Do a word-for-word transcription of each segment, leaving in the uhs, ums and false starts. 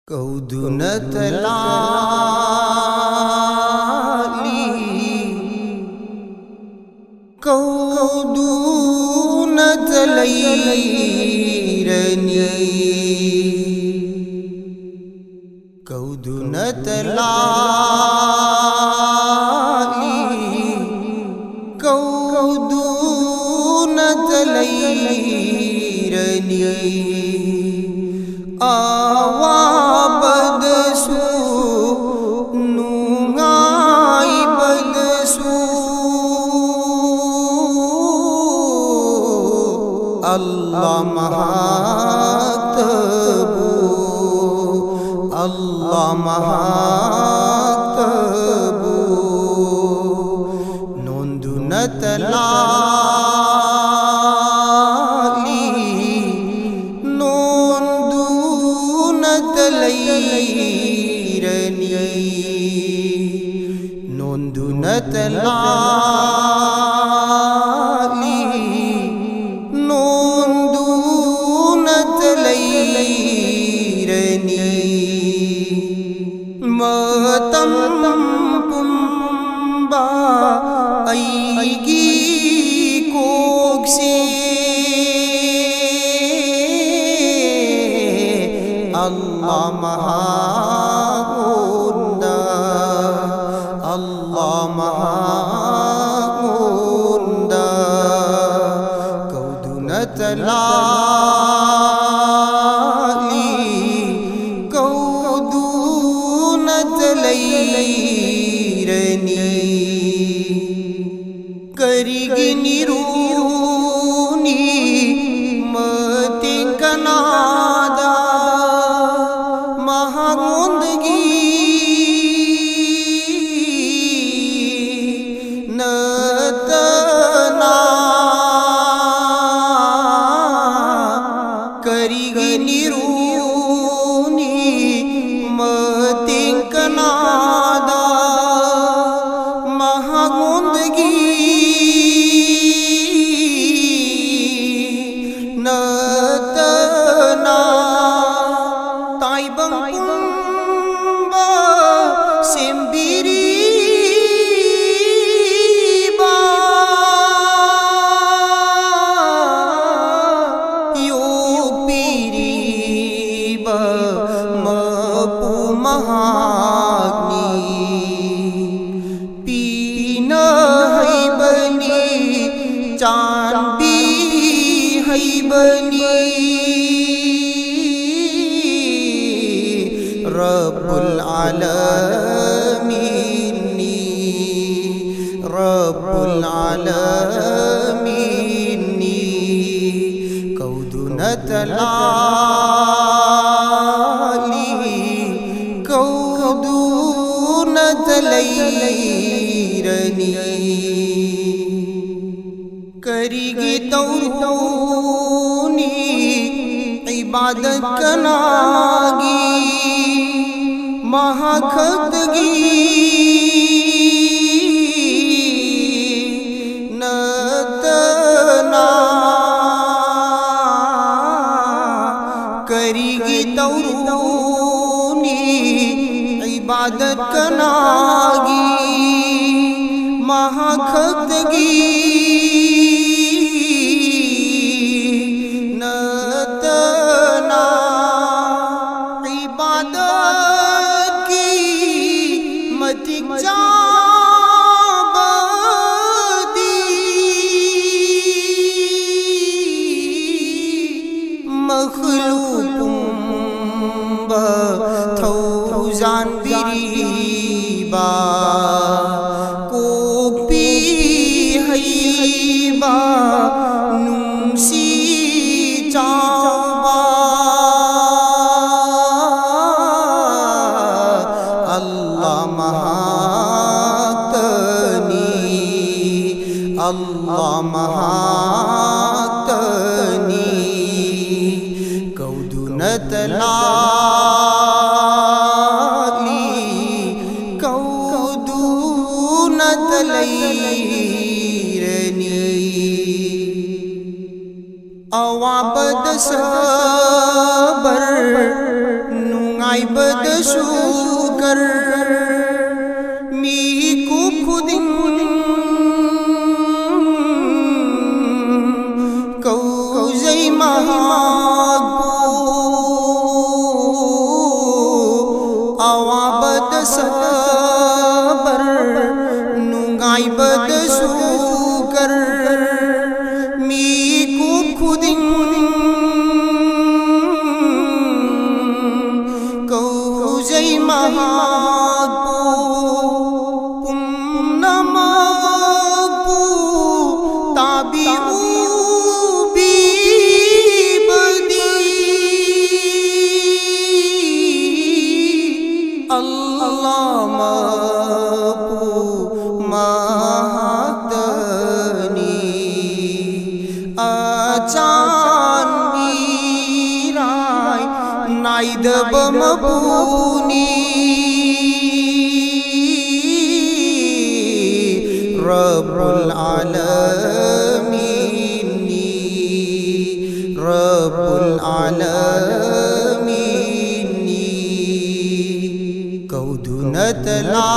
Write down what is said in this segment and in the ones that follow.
ꯀꯧꯗꯨꯅꯇ ꯂꯥꯛꯂꯤ, ꯀꯧꯗꯨꯅꯇ ꯂꯩꯔꯅꯤ꯫ ꯀꯧꯗꯨꯅꯇ ꯂꯥꯛꯂꯤ, ꯀꯧꯗꯨꯅꯇ ꯂꯩꯔꯅꯤ꯫ ꯑꯋꯥꯕꯗꯁꯨ ꯅꯨꯡꯉꯥꯏꯕꯗꯁꯨ ꯑꯜꯂꯥ ꯃꯍꯥꯛꯇꯕꯨ, ꯑꯜꯂꯥ ꯃꯍꯥꯛꯇꯕꯨ ꯅꯣꯟꯗꯨꯅꯇ ꯂꯥꯛꯂꯤ, ꯅꯣꯟꯗꯨꯅꯇ ꯂꯩꯔꯅꯤ꯫ ꯅꯣꯟꯗꯨꯅꯇ ꯂꯥꯛꯂꯤ, ꯅꯣꯟꯗꯨꯅꯇ ꯂꯩꯔꯅꯤ꯫ ꯃꯇꯝ ꯄꯨꯝꯕ ꯑꯩꯒꯤ ꯀꯣꯛꯁꯦ ꯑꯜꯂꯥ ꯃꯍꯥꯛꯉꯣꯟꯗ, ꯑꯜꯂꯥ ꯃꯍꯥꯛꯉꯣꯟꯗ ꯀꯧꯗꯨꯅꯇ ꯂꯥꯛꯂꯤ, ꯀꯧꯗꯨꯅꯇ ꯂꯩꯔꯅꯤ꯫ ꯀꯔꯤꯒꯤ ꯅꯤꯔꯨꯅꯤ ꯃꯇꯦꯡ ꯀꯅꯥꯗ? ꯃꯍꯥꯛꯉꯣꯟꯗꯒꯤ ꯅꯠꯇꯅ꯫ ꯀꯔꯤꯒꯤ ꯅꯤꯔꯨꯅꯤ ꯃꯇꯦꯡ ꯀꯅꯥꯗ? ꯃꯍꯥꯛꯉꯣꯟꯗꯒꯤ ꯅꯠꯇꯅ꯫ ꯇꯥꯏꯕꯪ ꯃꯍꯥꯛꯅꯤ꯫ ꯄꯤꯅ ꯍꯩꯕꯅꯤ, ꯆꯥꯟꯕꯤ ꯍꯩꯕꯅꯤ꯫ ꯔꯕꯨꯜ ꯑꯥꯂꯃꯤꯟꯅꯤ, ꯔꯕꯨꯜ ꯑꯥꯂꯃꯤꯟꯅꯤ꯫ ꯀꯧꯗꯨꯅꯇ ꯂꯥꯛꯂꯤ, ꯀꯧꯗꯨꯅꯇ ꯂꯩꯔꯅꯤ꯫ ꯀꯔꯤꯒꯤ ꯇꯧꯔꯨꯅꯤ ꯏꯕꯥꯗꯠ ꯀꯅꯥꯒꯤ? ꯃꯍꯥꯛ ꯈꯛꯇꯒꯤ ꯅꯠꯇꯅ꯫ ꯀꯔꯤꯒꯤ ꯇꯧꯔꯨꯅꯤ ꯏꯕꯥꯗꯠ ꯀꯅꯥꯒꯤ? ꯃꯍꯥꯛ ꯈꯛꯇꯒꯤ ꯅꯠꯇꯅ꯫ ꯏꯕꯥꯗꯠꯀꯤ ꯃꯇꯤꯛ ꯆꯥꯕꯗꯤ ꯃꯈꯂꯨꯛ ꯄꯨꯝꯕ ꯊꯧꯖꯥꯟꯕꯤꯔꯤꯕ ꯀꯣꯛꯄꯤ ꯍꯩꯕ ꯅꯨꯡꯁꯤ ꯆꯥꯎꯕ ꯑꯜꯂꯥꯍ ꯃꯍꯥꯛꯇꯅꯤ, ꯑꯜꯂꯥꯍ ꯃꯍꯥꯛꯇꯅꯤ꯫ ꯀꯧꯗꯨꯅꯇ ꯂꯥꯛꯂꯤ, ꯀꯧꯗꯨꯅꯇ ꯂꯩꯔꯅꯤ꯫ ꯑꯋꯥꯕꯗ ꯁꯕꯔ, ꯅꯨꯡꯉꯥꯏꯕꯗ ꯁꯨꯀꯔ, ꯃꯤꯀꯨꯞ ꯈꯨꯗꯤꯡ ꯀꯧꯖꯩ ꯃꯍꯥꯛꯄꯨ꯫ ꯁꯕꯔ, ꯅꯨꯡꯉꯥꯏꯕꯗꯁꯨ ꯒꯔ, ꯃꯤꯀꯨꯞ ꯈꯨꯗꯤꯡ ꯀꯧꯖꯩ ꯃꯍꯥꯛꯄꯨ꯫ ꯄꯨꯝꯅꯃꯛꯄꯨ ꯇꯥꯕꯤꯎ ꯄꯤꯕꯗꯤ ꯑꯜꯂꯥꯍ ꯃꯄꯨ ꯃꯍꯥꯛꯇꯅꯤ꯫ ꯑꯆꯥꯟ ꯃꯤꯔꯥꯏ ꯅꯥꯏꯗꯕ ꯃꯄꯨꯅꯤ꯫ ꯔꯕꯨꯜ ꯑꯥꯂꯃꯤꯟꯅꯤ, ꯔꯕꯨꯜ ꯑꯥꯂꯃꯤꯟꯅꯤ꯫ ꯀꯧꯗꯨꯅꯇ ꯂꯥꯛꯂꯤ,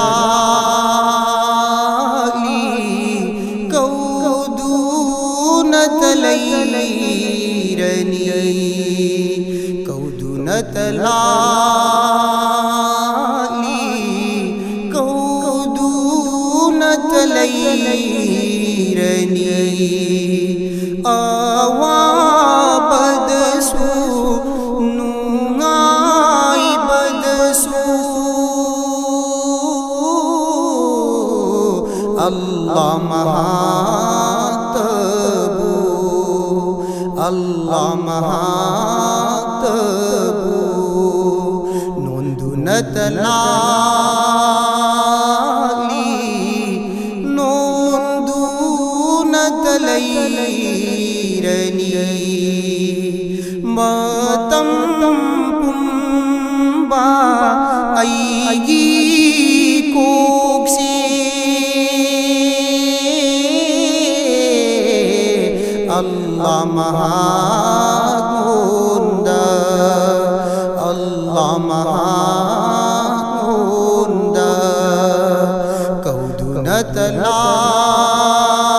ꯀꯧꯗꯨꯅꯇ ꯂꯩꯔꯅꯤ꯫ ꯀꯧꯗꯨꯅꯇ ꯂꯥꯛꯂꯤ, ꯀꯧꯗꯨꯅꯇ ꯂꯩꯔꯅꯤ꯫ ꯑꯋꯥꯕꯗꯁꯨ ꯅꯨꯡꯉꯥꯏꯕꯗꯁꯨ ꯑꯜꯂꯥꯍ ꯃꯍꯥꯛꯇꯕꯨ, ꯑꯜꯂꯥꯍ ꯃꯍꯥꯛꯇꯕꯨ ꯅꯣꯟꯗꯨꯅꯇ ꯂꯥꯛꯂꯤ, ꯅꯣꯟꯗꯨꯅꯇ ꯂꯩꯔꯅꯤ꯫ ꯃꯇꯝ ꯄꯨꯝꯕ ꯑꯩꯒꯤ ꯀꯣꯛꯁꯦ ꯑꯜꯂꯥꯍ ꯃꯍꯥꯛꯉꯣꯟꯗ, ꯑꯜꯂꯥꯍ ꯃꯍꯥꯛꯉꯣꯟꯗ ꯀꯧꯗꯨꯅꯇ ꯂꯥꯛ